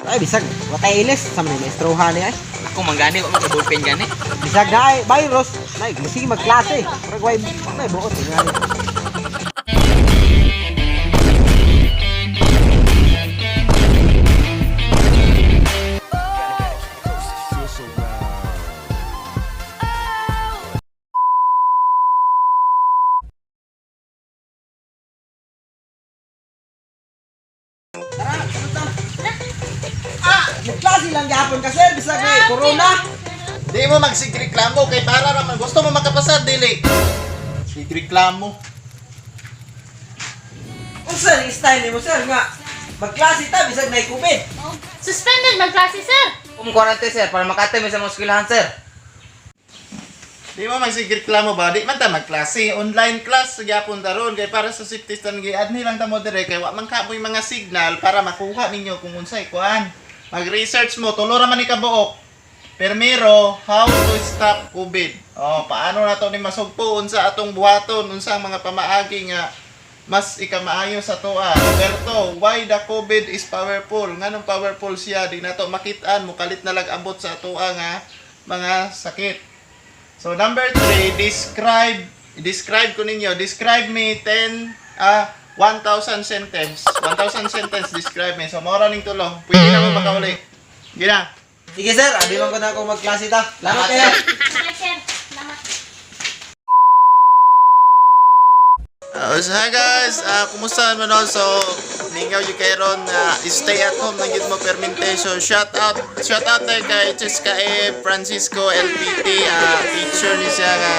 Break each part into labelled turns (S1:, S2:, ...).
S1: Ay, bisag, watay ilis sa mga maestrohan ni ay.
S2: Ako man gani, wa man ka ballpen gani.
S1: Bisag na ay virus. Nay, musig magklase. Murag way may buot ngani. Tara, sunod ta. Ah, nagklase lang gyapon ka, sir, bisag may corona.
S3: Di mo magsigreklamo kay para raman gusto mo makapasar dili. Sigreklamo.
S1: Unsa ni style nimo, sir, nga magklase ta bisag nay COVID?
S4: Suspended magklase, sir.
S2: Kung quarantine, sir, para makatay mi sa mga eskwelahan, sir.
S3: Di mo magsigreklamo ba? Di man ta magklase. Online class gyapon daron kay para sa safety stand giadni lang ta mo dire kay wa man kamoy mga signal para makuha ninyo kung unsay kuan. Mag-research mo, tulo ra man ni kabuok. Primero, how to stop COVID. Oh, paano na to ni masugpo unsa atong buhaton, unsa ang mga pamaagi nga mas ikamaayo sa toa. Roberto, why the COVID is powerful? Nganong powerful siya? Di nato makitaan, mukalit na lang abot sa atoa nga mga sakit. So number 3, describe describe ko ninyo, describe me 10 1,000 sentence. 1,000 sentence describe me. So mao ra ning tulo. Pwede na mo makauli. Gina.
S1: Sige sir, abi man ko na akong magklase ta. Salamat kayo.
S4: Salamat, sir. Salamat.
S3: So hi guys, kumusta man no? So ningaw yung kay ron na stay at home na gid mo fermentation. Shout out tayo kay Cheska E. Francisco LPT, teacher ni siya nga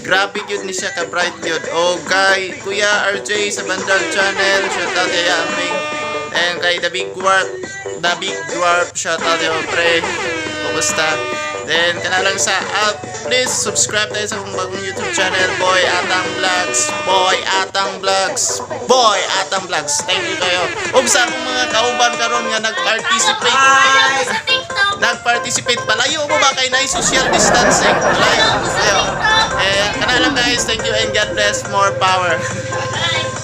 S3: grabe gyud ni siya ka bright gyud. O kay Kuya RJ sa Bandal Channel, shout out kay Aming. And kay The Big Dwarf, The Big Dwarf, shout out yo pre. Kumusta? Then, kana lang sa please subscribe tayo sa akong bagong YouTube channel, Boy Atang Vlogs. Boy Atang Vlogs. Boy Atang Vlogs. Thank you kayo. Ug sa akong mga kauban karon nga nag-participate.
S4: Follow ko sa TikTok.
S3: Nag-participate palayo mo ba kay nay social distancing? Palayo.
S4: Follow ko sa
S3: Kayo.
S4: TikTok.
S3: Eh, kana lang guys. Thank you and God bless. More power.
S4: Bye.